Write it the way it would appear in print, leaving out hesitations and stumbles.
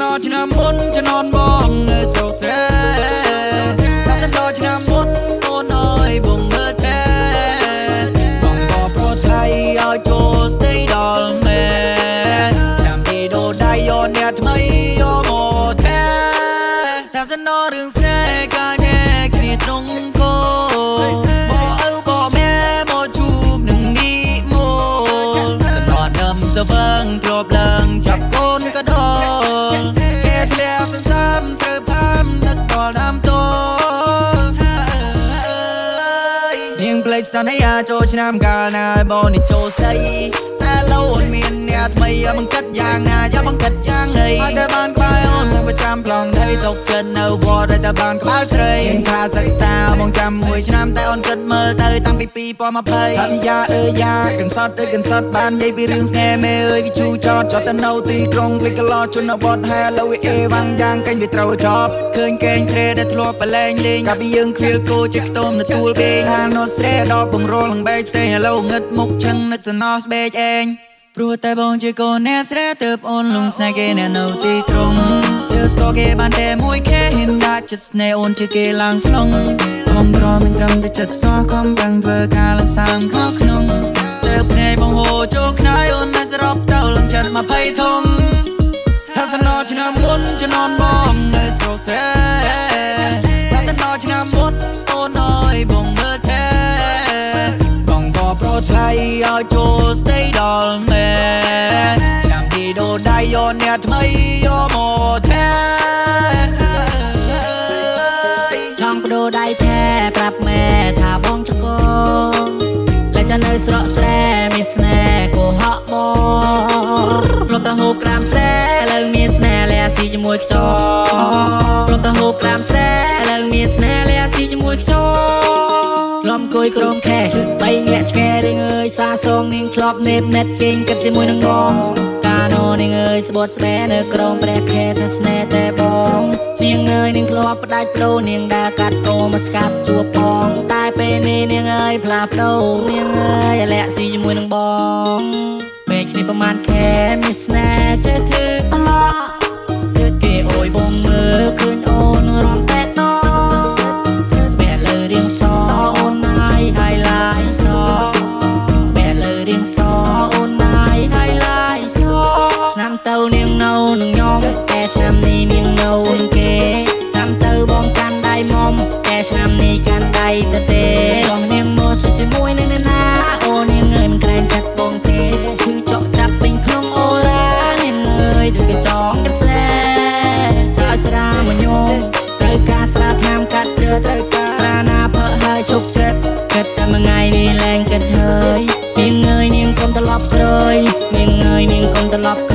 ណោឆ្នាំមុនជំនន់បងនៅស្រុកស្រែថាសិនដល់ឆ្នាំមុនអូនអើយបងមើលថែបងក៏ប្រថៃឲ្យចូលស្ដីដល់ម៉ែឆ្នាំទីដូរដៃយកអ្នកថ្មីយកមកថែថាសិនដល់រឿងស្នេហ៍កាញែគ្នាត្រង់គោមកឪក៏ម៉ែមកជួបនឹងនេះមកសណ្ដោនឹមសវឹងធ្លាប់ឡើងចាប់កូនកដលគេធ្លាក់សន្សំត្រូវផាំនឹកដល់ដើមតនាងភ្លេចសន្យាចូលឆ្នាំកាលណាឲ្យបងនេះចូលស្ដីតែឡូវអូនមានអ្នកថ្មីយកបង្កិតយ៉ាងណាយកបង្កិតយ៉ាងណីឲ្យតែបានក្បែរអូនមកប្រចាំប្លង់ដីសុកចិត្តនៅវត្តឲ្យតែបានក្បាលស្រីថាសិក្សាបងចាំមួយឆ្នាំតែអូនគិតមើលទៅតាំងពី2020ថាយ៉ាអើយ៉ាកន្សត់អើកន្សត់បាននិយាយពីរឿងស្នេហ៍មេអើយវាឈូចតចតទៅនៅទីក្រុងភ្លេចកឡោជនបទហែឡូវអេវ៉ាំងយ៉ាងកេញវាត្រូវចប់ឃើញកេងស្រែដែលធ្លាប់ប្រឡែងលេងកាលពីយើងខ្វៀលគោចិត្តខ្ទមនៅទួលពេងហាណូស្រែដល់បង្រលនឹងបែកផ្សេងឥឡូវងឹតមុខឆឹងនឹកសំណោះស្បែកឯងព្រោះតែបងជាកូនអ្នកស្រែទើបអូនលងស្នេហ៍គេអ្នកនៅទីក្រុងទើបស្គាល់គេបានតែមួយខែហ៊ានដាក់ចិត្តស្នេហ៍អូនជាគេឡើងស្លងបងក្រមិនត្រឹមតែចិត្តសោះខំប្រឹងធ្វើការឡើងសាមខោក្នុងទើបភ្នែកបងហូរចូលខ្នើយអូនតែសរុបទៅឡើងចិត្ត20ធំថាសណោឆ្នាំមុនជំនន់បងនៅស្រុកស្រែថាសណោឆ្នាំមុនអូនអើយបងមើលថែបងក៏ប្រថៃឲ្យចូលស្ដីដល់ម៉ែឆ្នាំទីដូរដៃយកអ្នកថ្មីយកមកថែ ចង់បដូរដៃថែប្រាប់ម៉ែថាបងចកលែចានៅស្រកស្រែមានស្នេហ៍កុហកបងធ្លាប់តែហូបក្រាមស្រែលើមានស្នេហ៍លះស៊ីជាមួយខ្យល់ធ្លាប់តែហូបក្រាមស្រែលើមានស្នេហ៍លះស៊ីជាមួយខ្យល់ធ្លាប់អង្គុយក្រោមខែបីញាក់ឆ្កែរៀងអើយសាសងនាងធ្លាប់នេបណិតគេងគិតជាមួយនឹងបងកាណូនាងអើយស្បត់ស្បែនៅក្រោមព្រះខែថាស្នេហ៍តែបងនាងអើយនាងធ្លាប់ផ្ដាច់ប្ដូរនាងដើរកាត់អូមកស្កាត់ជួបផងតែពេលនេះនាងអើយផ្លាស់ប្ដូរនាងអើយលាក់ស៊ីជាមួយនឹងបងពេលគ្នាប្រហែលខែមានស្នេហ៍ចេះធ្វើអឡោះធ្វើគេអួយបងមើលឃើញអូនរំតែតស្បែកលើរៀងសអូនណាយហើយឡាយសស្បែកលើរៀងសអូនណាយហើយឡាយសឆ្នាំទៅនាងនៅនឹងខ្ញុំតែឆ្នាំនេះនាងនៅនឹងគេឆ្នាំទៅបងកាន់ដៃមុំតែឆ្នាំនេះកាន់ដៃទៅទេចោះនាងមកសុជាមួយនឹងអ្នកណាអូនាងអើយមិនក្រែងចិត្តបងទេឈឺចកចាប់ពេញក្នុងអូរ៉ានាងអើយដូចកញ្ចងកស្លែត្រូវស្រាមកញោមត្រូវការស្រាថ្នាំកាត់ចិត្តត្រូវការស្រាណាផឹកហើយជោគចិត្តគិតតែមួយថ្ងៃនេះលែងគិតហើយនាងអើយនាងកុំត្រឡប់ក្រោយនាងអើយនាងកុំត្រឡប់